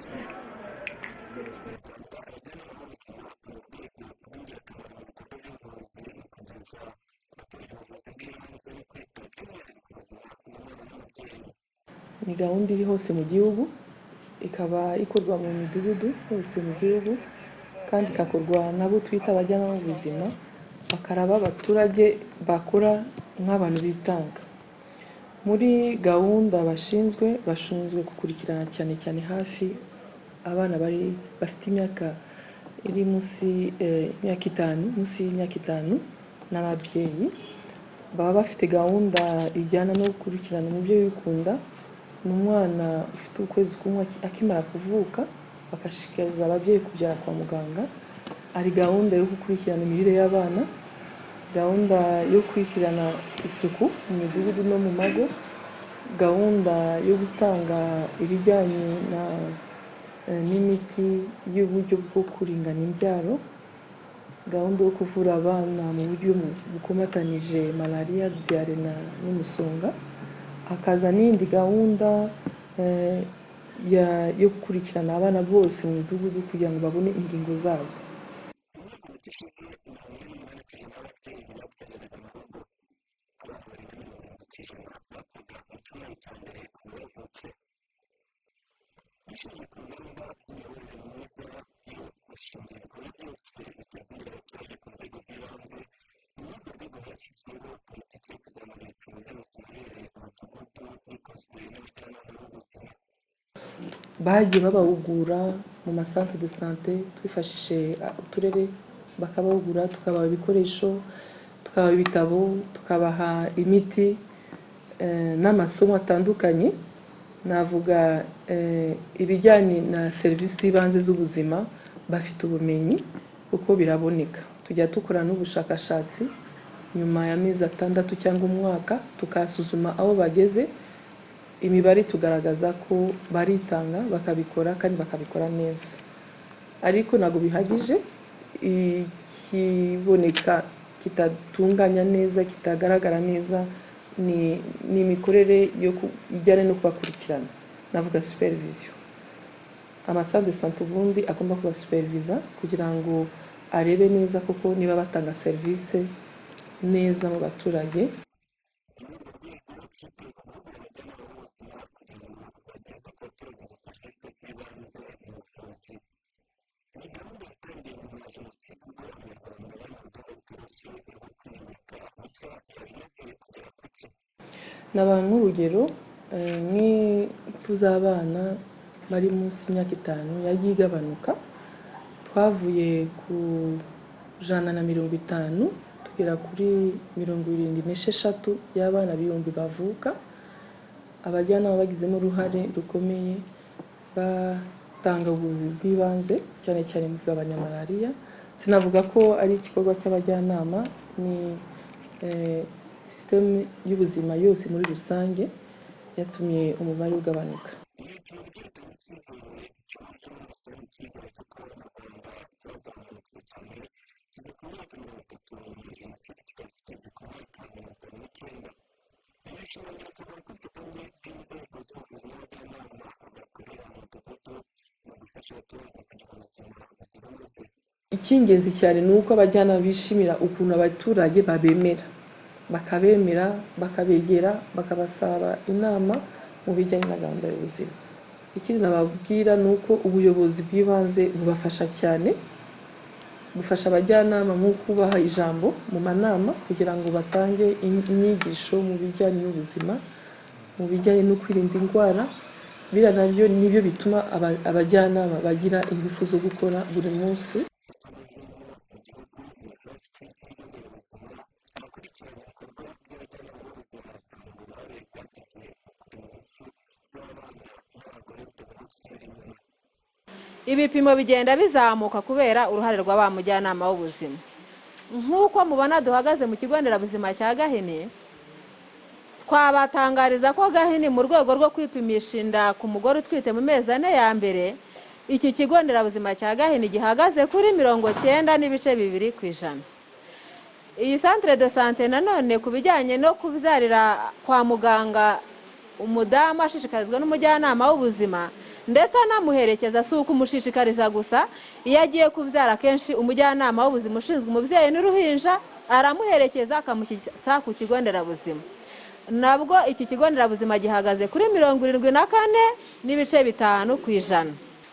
B'ubuzima. Mu Rwanda, abajyanama b'ubuzima ni urwego rw'ingirakamaro mu bikorwa by'ubuvuzi, mu kugeza abaturage ubuvuzi bw'ibanze no kwita by'umwihariko ku buzima bw'umwana n'umubyeyi. Ni gahunda iri hose mu gihugu, ikaba ikorwa mu midugudu hose mu gihugu, kandi igakorwa n'abo twita abajyanama b'ubuzima, bakaraba abaturage bakora nk'abantu bitanga. Muri gahunda bashinzwe gukurikirana cyane cyane hafi abana bari bafite imyaka iri munsi imyaka 5, munsi y'imyaka 5 n'ababyeyi. Baba bafite gahunda ijyana no gukurikirana umubyeyi wikunda n'umwana ufite ukwezi kumwe akimara kuvuka, bagashishikariza ababyeyi kubyara kwa muganga. Hari gahunda yo gukurikirana imirire y'abana, gahunda yo gukurikirana isuku mu midugudu no mu mago, gahunda yo gutanga ibijyanye n'imiti y'uburyo bwo kuringana imbyaro, gahunda yo kuvura abana mu buryo bukomatanije malariya, diyare n'umusonga. Hakaza n'iyindi gahunda yo gukurikirana abana bose mu midugudu kugira ngo babone ingingo zabo. Mu myaka mike ishize, 48% y'ababyeyi babyariraga mu rugo. Abana barenga 70% bapfaga mu cyumweru cya mbere kuva bavutse. Bishingiye ku ngamba z'imiyoborere myiza yo gushingira ibikorwa byose biteza imbere abaturage ku nzego z'ibanze, ni muri urwo rwego hashyizweho politiki yo kuzamura ibipimo by'ubuzima uhereye ku mudugudu bikozwe n'abajyanama b'ubuzima. Bagiye babahugura mu masantere de sante, twifashishije uturere bakabahugura, tukabaha ibikoresho, tukabaha ibitabo, tukabaha imiti n'amasomo atandukanye. Navuga ibijyanye na serivisi z'ibanze z'ubuzima, bafite ubumenyi kuko biraboneka. Tujya dukora n'ubushakashatsi nyuma y'amezi 6 cyangwa umwaka, tukasuzuma aho bageze. Imibare tugaragaza ko baritanga, bakabikora kandi bakabikora neza, ariko ntabwo bihagije. Ikiboneka kitatunganya neza, kitagaragara neza, ni imikorere ijyanye no kubakurikirana. Navuga supervision. Amasantere de sante ubundi agomba kubasupervisa kugira ngo arebe neza koko niba batanga serivisi neza mu baturage. Ni muri urwo rwego hitawe ku guhugura abajyanama b'ubuzima kugira ngo bageze ku baturage izo serivisi z'ibanze mu buvuzi. Iyi gahunda yatangiye nyuma ya Jenoside, ubwo Abanyarwanda bari mu rugamba rutoroshye rwo kwiyubaka bushya. Yaba imaze kugera ku ki? Nabaha nk'urugero nk'impfu z'abana bari munsi y'imyaka 5 yagiye igabanuka. Twavuye ku 150 tugera kuri 76 y'abana ibihumbi bavuka. Abajyanama bagizemo uruhare rukomeye, batanga ubuvuzi bw'ibanze cyane cyane mu kugabanya malariya. Sinavuga ko ari igikorwa cy'abajyanama, ni sisiteme y'ubuzima yose muri rusange yatumye umubare ugabanuka. Ibi bipimo nibyo bitanga icyizere cy'uburyo muri rusange icyizere cyo kubaho mu Rwanda cyazamutse cyane, kiva ku myaka 30 nyuma ya Jenoside kikaba kigeze ku myaka 59. Ibi bishimangira akamaro k'ubufatanye bw'inzego z'ubuvuzi n'abajyanama bakorera mu mudugudu mu gufasha abaturage kugira ubuzima buzira umuze. Icy'ingenzi cyane ni uko abajyanama bishimira ukuntu abaturage babemera, bakabemera, bakabegera, bakabasaba inama mu bijyanye na gahunda y'ubuzima. Ikindi nababwira ni uko ubuyobozi bw'ibanze bubafasha cyane, bufasha abajyanama mu kubaha ijambo mu manama kugira ngo batange inyigisho mu bijyanye n'ubuzima, mu bijyanye no kwirinda indwara. Biriya nabyo nibyo bituma abajyanama bagira ingufu zo gukora buri munsi. Hirya no hino mu gihugu, mu ifasi y'ibigo nderabuzima, abakurikirana ibikorwa by'abajyanama b'ubuzima barasanga uruhare bagize mu kurinda impfu z'abana n'abagore rutagomba gusubira inyuma. Ibipimo bigenda bizamuka kubera uruhare rwa ba mujyanama w'ubuzima. Nk'uko mubona duhagaze mu kigo nderabuzima cya Gahini, twabatangariza ko Gahini mu rwego rwo kwipimisha inda ku mugore utwite mu mezi 4 ya mbere, iki kigo nderabuzima cya Gahini gihagaze kuri 90.2%. Iyi centre de sante nanone ku bijyanye no kubyarira kwa muganga umudamu ashishikarizwa n'umujyanama w'ubuzima, Ndetse anamuherekeza, si ukumushishikariza gusa. Iyo agiye kubyara, akenshi umujyanama w'ubuzima ushinzwe umubyeyi n'uruhinja aramuherekeza, akamushyitsa ku kigo nderabuzima. Nabwo iki kigo nderabuzima gihagaze kuri 74.5%.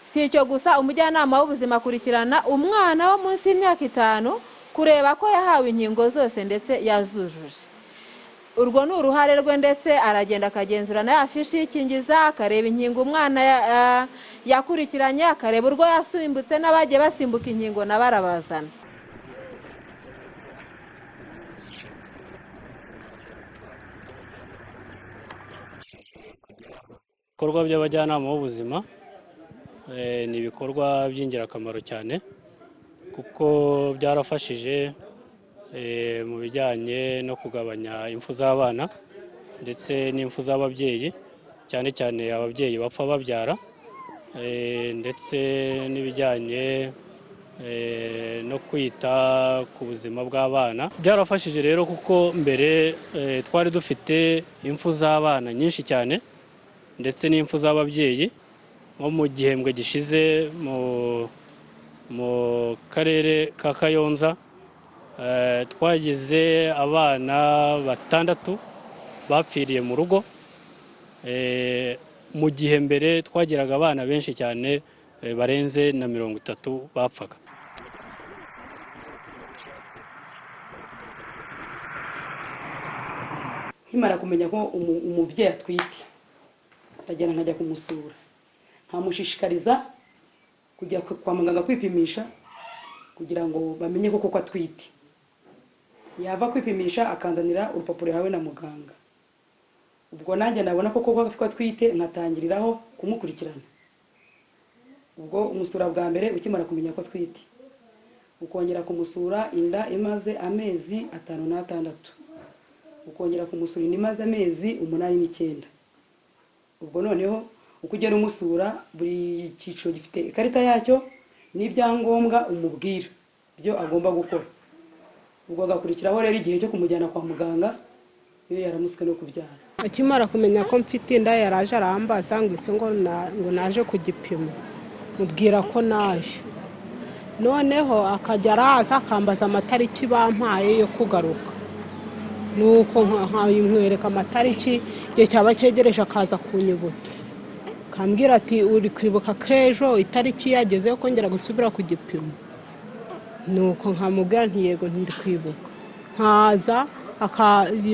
Si icyo gusa, umujyanama w'ubuzima akurikirana umwana wo munsi y'imyaka 5, kureba ko yahawe inkingo zose ndetse yazujuje. Urwo ni uruhare rwe, ndetse aragenda akagenzura na ya fishi y'ikingiza, akareba inkingo umwana yakurikiranye, akareba urwo yasimbutse, n'abagiye basimbuka inkingo nabo arabazana. Ibikorwa by'abajyanama b'ubuzima ni ibikorwa by'ingirakamaro cyane, kuko byarafashije mu bijyanye no kugabanya impfu z'abana ndetse n'impfu z'ababyeyi, cyane cyane ababyeyi bapfa babyara, ndetse n'ibijyanye no kwita ku buzima bw'abana. Byarafashije rero kuko mbere twari dufite impfu z'abana nyinshi cyane ndetse n'impfu z'ababyeyi. Nko mu gihembwe gishize mu karere ka Kayonza twagize abana 6 bapfiriye mu rugo, mu gihe mbere twagiraga abana benshi cyane barenze na 30 bapfaga. Nkimara kumenya ko umubyeyi atwite, ndagenda nkajya kumusura, nkamushishikariza kujya kwa muganga kwipimisha kugira ngo bamenye ko koko atwite. Yava kwipimisha akanzanira urupapuro yahawe na muganga. Ubwo nanjye nabona ko koko atwite nkatangiriraho kumukurikirana. Ubwo umusura bwa mbere ukimara kumenya ko atwite, ukongera kumusura inda imaze amezi 5 na 6, ukongera kumusura inda imaze amezi 8 n'9. Ubwo noneho uko ugera umusura, buri cyiciro gifite ikarita yacyo n'ibyangombwa umubwira byo agomba gukora. Ubwo agakurikiraho rero igihe cyo kumujyana kwa muganga iyo yaramutswe no kubyara. Akimara kumenya ko mfite inda yaraje arambaza ngo ise ngo naje ku gipimo, mubwira ko naje. Noneho akajya araza akambaza amatariki bampaye yo kugaruka, nuko nkayimwereka amatariki, igihe cyaba cyegereje akaza kunyibutsa, akambwira ati uri kwibuka k'ejo itariki yageze yo kongera gusubira ku gipimo. Nuko nkamubwira nti yego ntiri kwibuka. Nkaza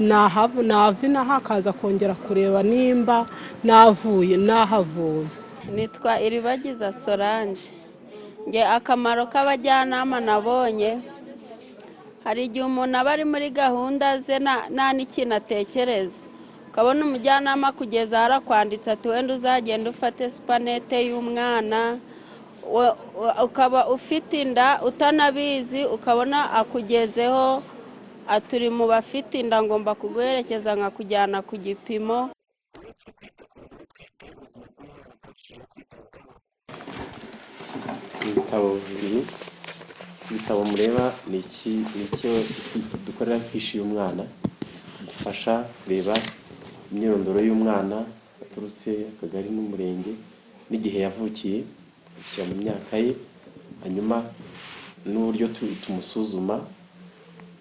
nava inaha akaza kongera kureba nimba navuye nahavuye. Nitwa Iribagiza Solange. Nge akamaro k'abajyanama nabonye, hari igihe umuntu aba ari muri gahunda ze nta n'ikintu atekereza, ukabona umujyanama kugeza harakwanditse ati wenda uzagenda ufate supanete y'umwana, ukaba ufite inda utanabizi, ukabona akugezeho aturi mu bafite inda ngomba kuguherekeza nkakujyana ku gipimo. Ibitabo bibiri, ibitabo mureba ni icyo dukorera ifishi y'umwana, dufasha kureba imyirondoro y'umwana aturutse akagari n'umurenge n'igihe yavukiye, gushyira mu myaka ye, hanyuma n'uburyo tumusuzuma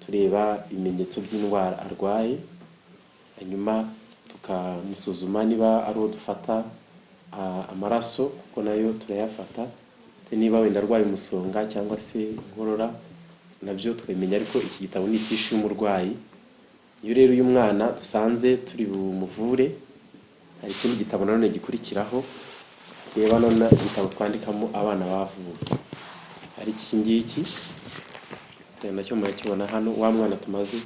tureba ibimenyetso by'indwara arwaye, hanyuma tukamusuzuma niba ari uwo dufata amaraso kuko nayo turayafata, niba wenda arwaye umusonga cyangwa se inkorora nabyo tukabimenya. Ariko iki gitabo ni ifishi y'umurwayi. Iyo rero uyu mwana dusanze turi bumuvure, hari ikindi gitabo nanone gikurikiraho reba none igitabo twandikamo abana bavuwe, ari iki ngiki nacyo murakibona hano. Wa mwana tumaze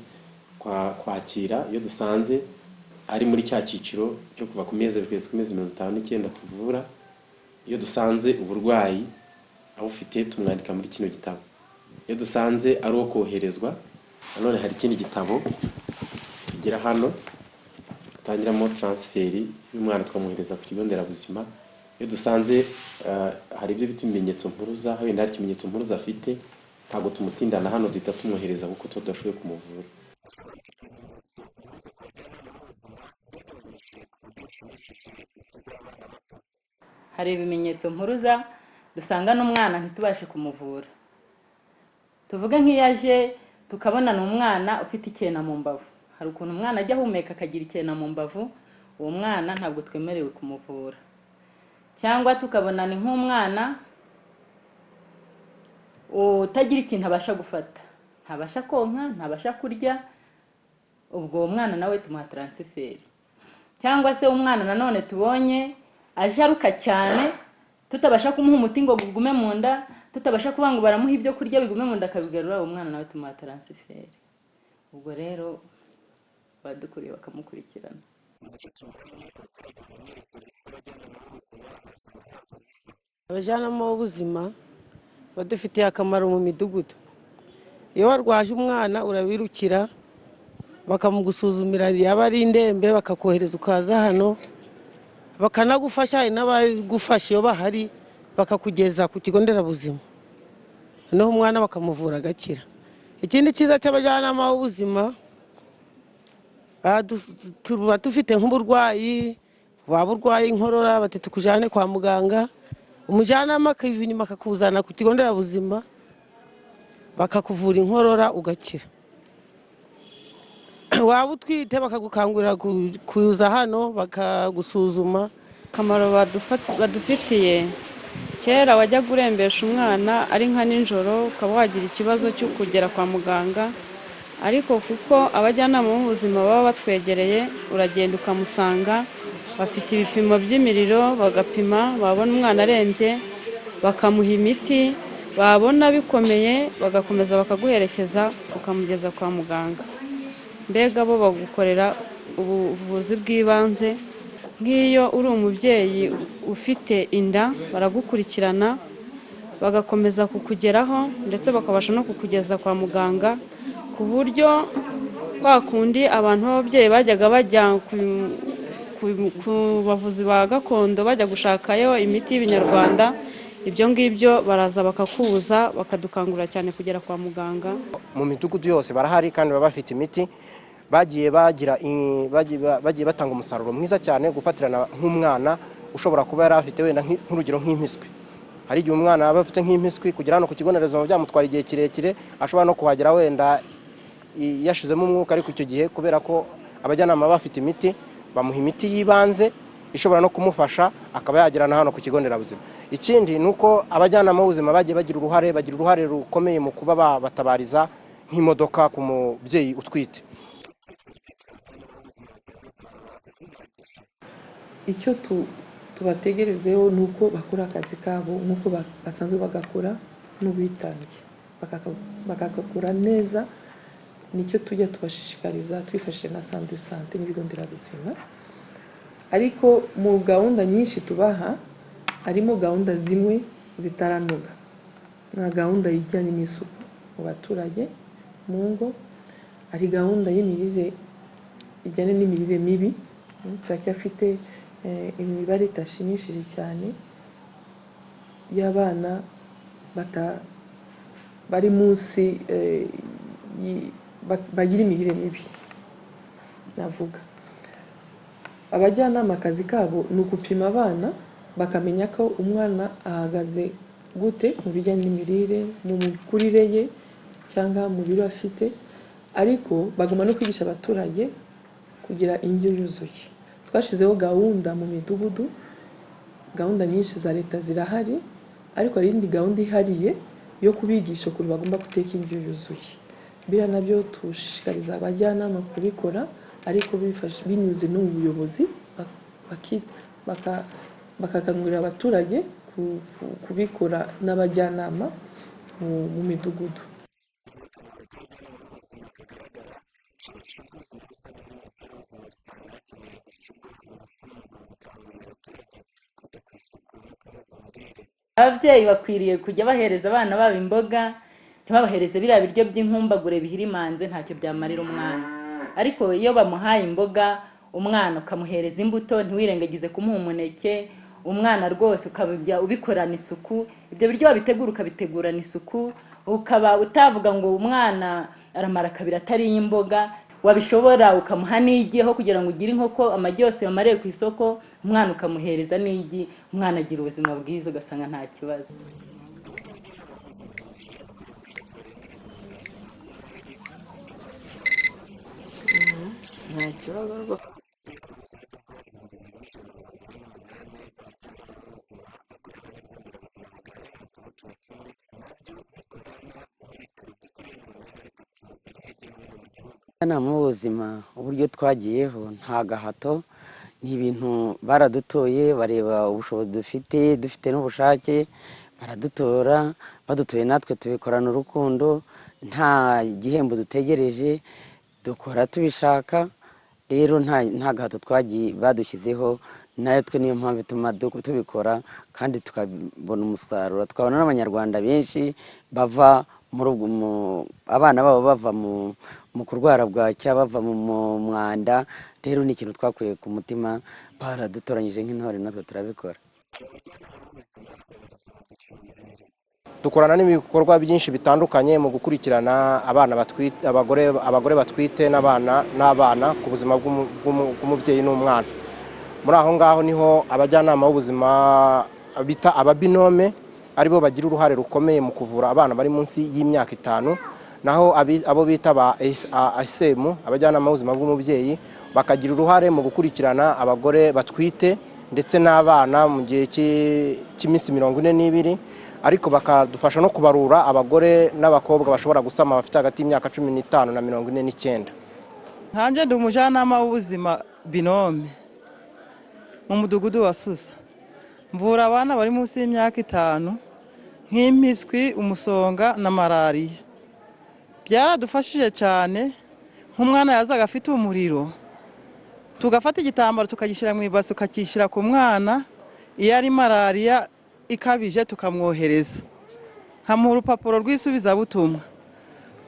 kwakira, iyo dusanze ari muri cya cyiciro cyo kuva ku mezi 2 kugeza ku mezi 59 tuvura, iyo dusanze uburwayi abufite tumwandika muri kino gitabo. Iyo dusanze ari uwo koherezwa, nanone hari ikindi gitabo tugira hano tangiramo transferi y'umwana tukamwohereza ku kigo nderabuzima. Iyo dusanze hari ibyo bita ibimenyetso mpuruza, wenda hari ikimenyetso mpuruza afite, ntabwo tumutindana hano, duhita tumwohereza kuko tudashoboye kumuvura. Hari ibimenyetso mpuruza dusanga n'umwana ntitubashe kumuvura. Tuvuge nk'iyaje tukabona ni umwana ufite icyena mu mbavu, hari ukuntu umwana ajya ahumeka akagira icyena mu mbavu, uwo mwana ntabwo twemerewe kumuvura. Cyangwa tukabona ni nk'umwana utagira ikintu abasha gufata, ntabasha konka, ntabasha kurya, ubwo uwo mwana nawe tumuha taransiferi. Cyangwa se umwana nanone tubonye ajaruka cyane, tutabasha kumuha umuti ngo gugume mu nda, tutabasha kuba ngo baramuha ibyo kurya bigume mu nda akabigarura, uwo mwana nawe tumuha taransiferi. Ubwo rero badukuriye bakamukurikirana. Abajyanama b'ubuzima badufitiye akamaro mu midugudu. Iyo warwaje umwana urabirukira bakamugusuzumira, yaba ari indembe bakakohereza ukaza hano bakanagufasha, hari n'abagufasha iyo bahari bakakugeza ku kigo nderabuzima, noneho umwana bakamuvura agakira. Ikindi cyiza cy'abajyanama b'ubuzima, tuba dufite nk'uburwayi, waba urwaye inkorora bati tukujyane kwa muganga, umujyanama akiva inyuma akakuzana ku kigo nderabuzima bakakuvura inkorora ugakira. Waba utwite bakagukangurira kuza hano bakagusuzuma. Akamaro badufitiye, kera wajyaga urembesha umwana ari nka nijoro ukaba wagira ikibazo cyo kugera kwa muganga, ariko kuko abajyanama b'ubuzima baba batwegereye uragenda ukamusanga, bafite ibipimo by'imiriro bagapima, babona umwana arembye bakamuha imiti, babona bikomeye bagakomeza bakaguherekeza ukamugeza kwa muganga. Mbega bo bagukorera ubuvuzi bw'ibanze. Nk'iyo uri umubyeyi ufite inda baragukurikirana bagakomeza kukugeraho, ndetse bakabasha no kukugeza kwa muganga, ku buryo kwa kundi abantu b'ababyeyi bajyaga bajya ku bavuzi ba gakondo bajya gushakayo imiti y'ibinyarwanda, ibyo ngibyo baraza bakakubuza, bakadukangurira cyane kugera kwa muganga. Mu midugudu yose barahari kandi baba bafite imiti, bagiye bagira bagiye batanga umusaruro mwiza cyane. Gufatirana nk'umwana ushobora kuba yari afite wenda nk'urugero nk'impiswi, hari igihe umwana aba afite nk'impiswi, kugera hano ku kigo nderabuzima byamutwara igihe kirekire, ashobora no kuhagera wenda yashizemo umwuka, ariko icyo gihe kubera ko abajyanama bafite imiti bamuha imiti y'ibanze ishobora no kumufasha akaba yagera na hano ku kigo nderabuzima. Ikindi ni uko abajyanama b'ubuzima bagiye bagira uruhare rukomeye mu kuba babatabariza nk'imodoka ku mubyeyi utwite. Icyo tubategerezeho ni uko bakora akazi kabo nk'uko basanzwe bagakora n'ubwitange, bakagakora neza. Nicyo tujya tubashishikariza twifashishije na centre de santé n'ibigo nderabuzima. Ariko mu gahunda nyinshi tubaha harimo gahunda zimwe zitaranoga, nka gahunda ijyanye n'isuku mu baturage mu ngo, hari gahunda y'imirire ijyanye n'imirire mibi, turacyafite imibare itashimishije cyane y'abana bari munsi bagira imirire mibi. Navuga abajyanama akazi kabo ni ugupima abana bakamenya ko umwana ahagaze gute mu bijyanye n'imirire, mu mikurire ye cyangwa mu biro afite, ariko bagomba no kwigisha abaturage kugira indyo yuzuye. Twashyizeho gahunda mu midugudu, gahunda nyinshi za leta zirahari, ariko hari indi gahunda ihariye yo kubigisha ukuntu bagomba guteka indyo yuzuye. Biriya nabyo tushishikariza abajyanama kubikora, ariko binyuze no mu buyobozi bakakangurira abaturage kubikora n'abajyanama mu midugudu. Ababyeyi bakwiriye kujya bahereza abana babo imboga, ntibabahereze biriya biryo by'inkumbagure bihirimanze, ntacyo byamarira umwana. Ariko iyo bamuhaye imboga umwana ukamuhereza imbuto, ntiwirengagize kumuha umuneke, umwana rwose ukabijya ubikorana isuku, ibyo biryo wabitegura ukabitegurana isuku, ukaba utavuga ngo umwana aramara kabiri atariye imboga. Wabishobora ukamuha n'igi, aho kugira ngo ugire inkoko amagi yose yamariye ku isoko, umwana ukamuhereza n'igi, umwana agira ubuzima bwiza, ugasanga nta kibazo. Nta kibazo rwose. Abajyanama b'ubuzima uburyo twagiyeho nta gahato, ni ibintu baradutoye, bareba ubushobozi dufite, dufite n'ubushake, baradutora, badutoye natwe tubikorana urukundo, nta gihembo dutegereje, dukora tubishaka. Rero nta gahato twagiye badushyizeho, natwe niyo mpamvu ituma tubikora kandi tukabona umusaruro, tukabona n'Abanyarwanda benshi bava muri abana babo bava mu kurwara bwacya, bava mu mwanda. Rero ni ikintu twakuye ku mutima, baradutoranyije nk'intore natwe turabikora. Dukorana n'ibikorwa byinshi bitandukanye mu gukurikirana abana batwite, abagore batwite n'abana ku buzima bw'umubyeyi n'umwana. Muri aho ngaho niho abajyanama b'ubuzima bita ababinome aribo bagira uruhare rukomeye mu kuvura abana bari munsi y'imyaka 5, naho abo bita ba ASM, abajyanama b'ubuzima bw'umubyeyi, bakagira uruhare mu gukurikirana abagore batwite ndetse n'abana mu gihe cy'iminsi 42, ariko bakadufasha no kubarura abagore n'abakobwa bashobora gusama bafite hagati y'imyaka 15 na 49. Nkanje ndi umujyanama w'ubuzima binome mu mudugudu wa Susa, mvura abana bari munsi y'imyaka 5 nk'impiswi, umusonga na malariya. Byaradufashije cyane, nk'umwana yazaga afite umuriro tugafata igitambaro tukagishyira mu ibasi ukakishyira ku mwana, iyo ari malariya ikabije tukamwohereza, nkamuha urupapuro rw'isubizabutumwa.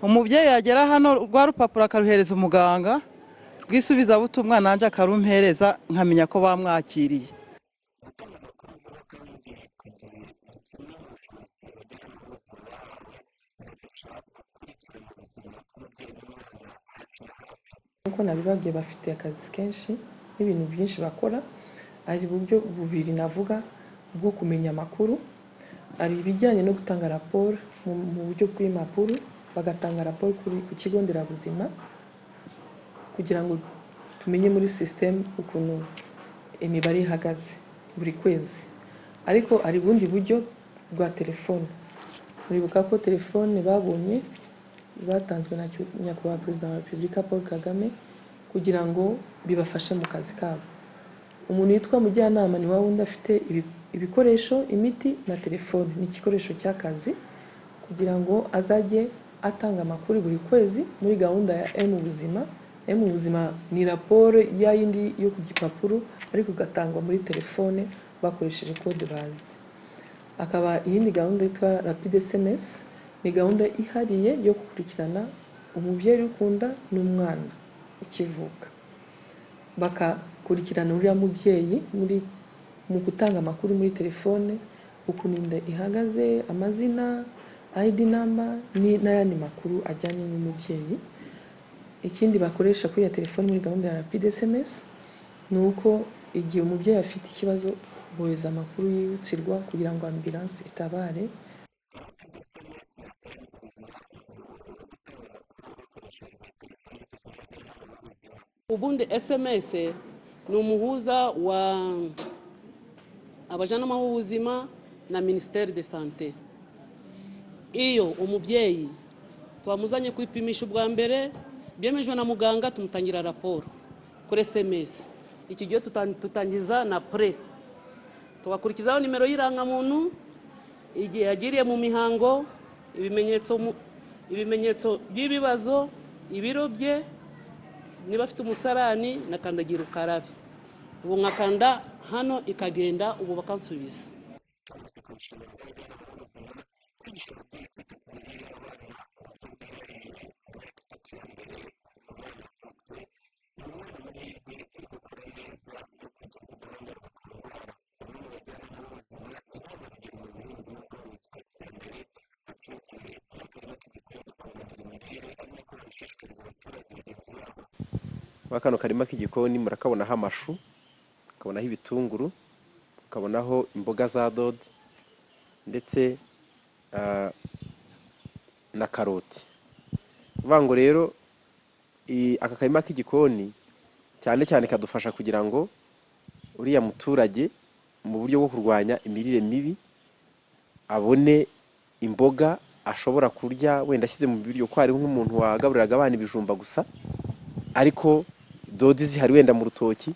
Umubyeyi yagera hano rwa rupapuro akaruhereza umuganga rw'isubizabutumwa, nanjye akarumpereza nkamenya ko bamwakiriye. Nkuko nabibabwiye bafite akazi kenshi n'ibintu byinshi bakora. Hari uburyo bubiri navuga bwo kumenya amakuru, hari ibijyanye no gutanga raporo mu buryo bw'impapuro, bagatanga raporo ku kigo nderabuzima kugira ngo tumenye muri system ukuntu imibare ihagaze buri kwezi. Ariko hari ubundi buryo bwa telefone. Muribuka ko telefone babonye zatanzwe na Nyakubahwa Perezida wa Repubulika Paul Kagame kugira ngo bibafashe mu kazi kabo. Umuntu yitwa mujyanama ni wa wundi afite ibikoresho, imiti na telefone, ni igikoresho cy'akazi kugira ngo azajye atanga amakuru buri kwezi muri gahunda ya M Ubuzima. M Ubuzima ni raporo ya yindi yo ku gipapuro ariko igatangwa muri telefone bakoresheje kode bazi. Akaba iyindi gahunda yitwa Rapid SMS, ni gahunda ihariye yo gukurikirana umubyeyi ukunda n'umwana ukivuka, bakakurikirana uriya mubyeyi mu gutanga amakuru muri telefone, ukuntu inda ihagaze, amazina, ID number n'ayandi makuru ajyanye n'umubyeyi. Ikindi bakoresha kuri ya telefone muri gahunda ya Rapid SMS ni uko igihe umubyeyi afite ikibazo bohereza amakuru yihutirwa kugira ngo ambulance itabare. Ubundi SMS ni umuhuza wa abajyanama b'ubuzima na Ministère de Santé. Iyo umubyeyi twamuzanye kwipimisha ubwa mbere byemejwe na muganga, tumutangira raporo kuri SMS. Iki gihe tutangiza na pre, tugakurikizaho nimero y'irangamuntu, igihe yagiriye mu mihango, ibimenyetso by'ibibazo, ibiro bye, niba afite umusarani na kandagira ukarabe. Ubu nkakanda hano ikagenda, ubu bakansubiza. Muri kano karima k'igikoni murakabonaho amashu, mukabonaho ibitunguru, mukabonaho imboga za dodo ndetse na karoti. Uvuga ngo rero aka karima k'igikoni cyane cyane kadufasha kugira ngo uriya muturage mu buryo bwo kurwanya imirire mibi abone imboga ashobora kurya wenda ashyize mu biryo, ko hari nk'umuntu wagaburiraga abana ibijumba gusa ariko dodo zihari wenda mu rutoki,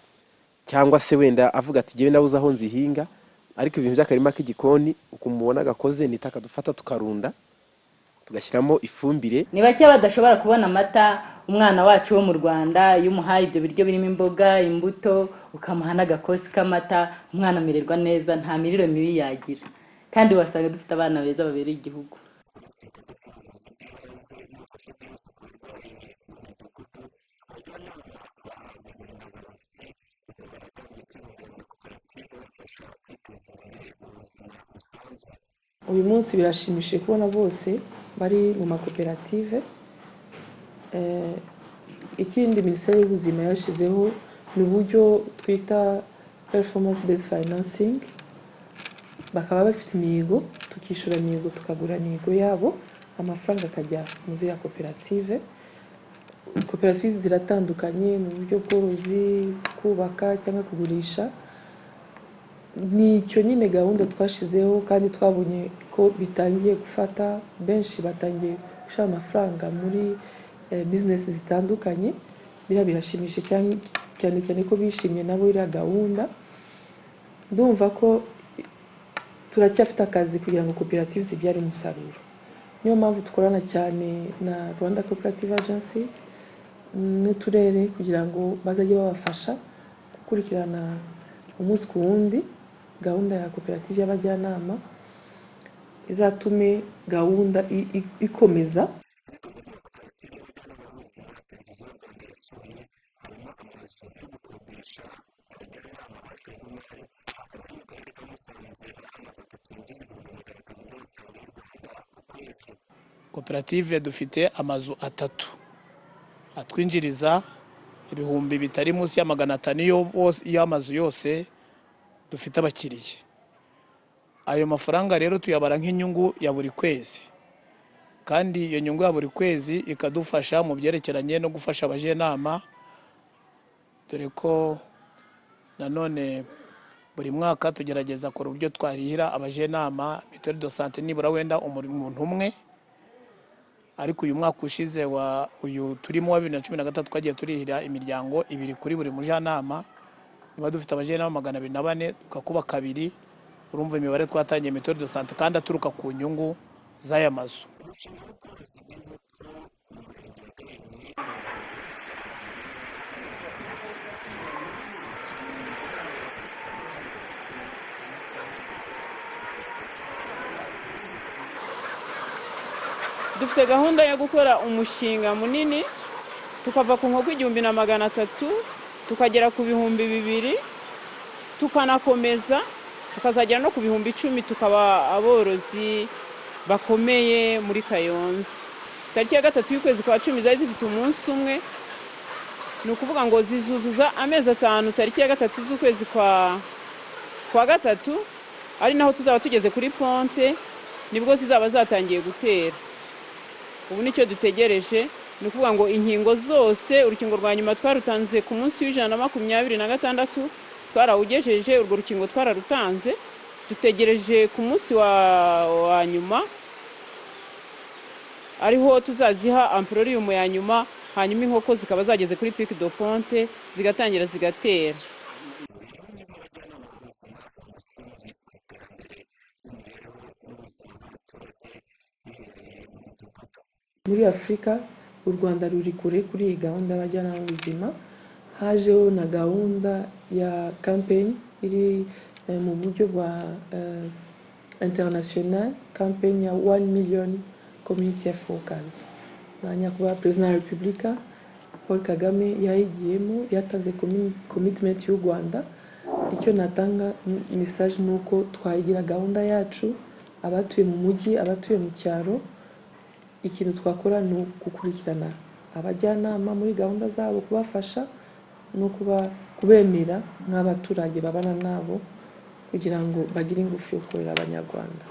cyangwa se wenda avuga ati jyewe nabuze aho nzihinga, ariko ibintu by'akarima k'igikoni ukumubona gakoze ni itaka dufata tukarunda tugashyiramo ifumbire. Ni bake badashobora kubona amata. Umwana wacu wo mu Rwanda iyo umuhaye ibyo biryo birimo imboga, imbuto, ukamuha n'agakosi k'amata, umwana amererwa neza, nta mirire mibi yagira, kandi wasanga dufite abana beza babereye igihugu. Uyu munsi birashimishije kubona bose bari mu makoperative. Ikindi Minisiteri y'Ubuzima yashyizeho ni uburyo twita performance based financing, bakaba bafite imihigo, tukishyura imihigo, tukagura imihigo yabo, amafaranga akajya mu ziriya koperative. Koperative ziratandukanye mu buryo bworozi, kubaka cyangwa kugurisha. Ni icyo nyine gahunda twashizeho, kandi twabonye ko bitangiye gufata, benshi batangiye gushyira amafaranga muri business zitandukanye. Biriya birashimishije cyane cyane ko bishimye nabo iriya gahunda. Ndumva ko turacyafite akazi kugira ngo koperative zibyare umusaruro. Niyo mpamvu dukorana cyane na Rwanda Cooperative Agency n'uturere kugira ngo bazajye babafasha gukurikirana umunsi ku wundi gahunda ya koperative y'abajyanama, izatume gahunda ikomeza. Koperative dufite amazu 3 atwinjiriza ibihumbi bitari munsi ya 500 iyo amazu yose dufite abakiriye. Ayo mafaranga rero tuyabara nk'inyungu ya buri kwezi, kandi iyo nyungu ya buri kwezi ikadufasha mu byerekeranye no gufasha abajenama, dore ko nanone buri mwaka tugerageza kora uburyo twarihira abajenama mituelle de santé nibura wenda umuntu umwe. Ariko uyu mwaka ushize wa uyu turimo wa 2013 twagiye turihira imiryango 2 kuri buri mujanama. Niba dufite abajenama 204 tukakuba 2, urumva imibare twatangiye mituelle de santé kandi aturuka ku nyungu z'aya mazu. Dufite gahunda yo gukora umushinga munini, tukava ku nkoko 1300 tukagera ku 2000, tukanakomeza tukazagera no ku 10,000, tukaba aborozi bakomeye muri Kayonza. Tariki ya 3 y'ukwezi kwa 10 zari zifite umunsi umwe, ni ukuvuga ngo zizuzuza amezi 5 tariki ya 3 z'ukwezi kwa 3, ari naho tuzaba tugeze kuri ponte, nibwo zizaba zatangiye gutera. Ubu nicyo dutegereje, ni ukuvuga ngo inkingo zose, urukingo rwa nyuma twarutanze ku munsi w'126 twarawugejeje, urwo rukingo twararutanze, dutegereje ku munsi wa nyuma ariho tuzaziha amprorium ya nyuma, hanyuma inkoko zikaba zageze kuri pic de ponte zigatangira zigatera. Muri Afurika u Rwanda ruri kure kuri iyi gahunda y'abajyanama b'ubuzima. Hajeho na gahunda ya campaign iri mu buryo bwa international, campaign ya 1 million community health workers. Na nyakubahwa Perezida wa Repubulika Paul Kagame yayigiyemo, yatanze commitment y'u Rwanda. Icyo natanga message ni uko twayigira gahunda yacu, abatuye mu mujyi, abatuye mu cyaro, Ikintu twakora ni ugukurikirana abajyanama muri gahunda zabo, kubafasha no kubemera nk'abaturage babana nabo kugira ngo bagire ingufu yo gukorera Abanyarwanda.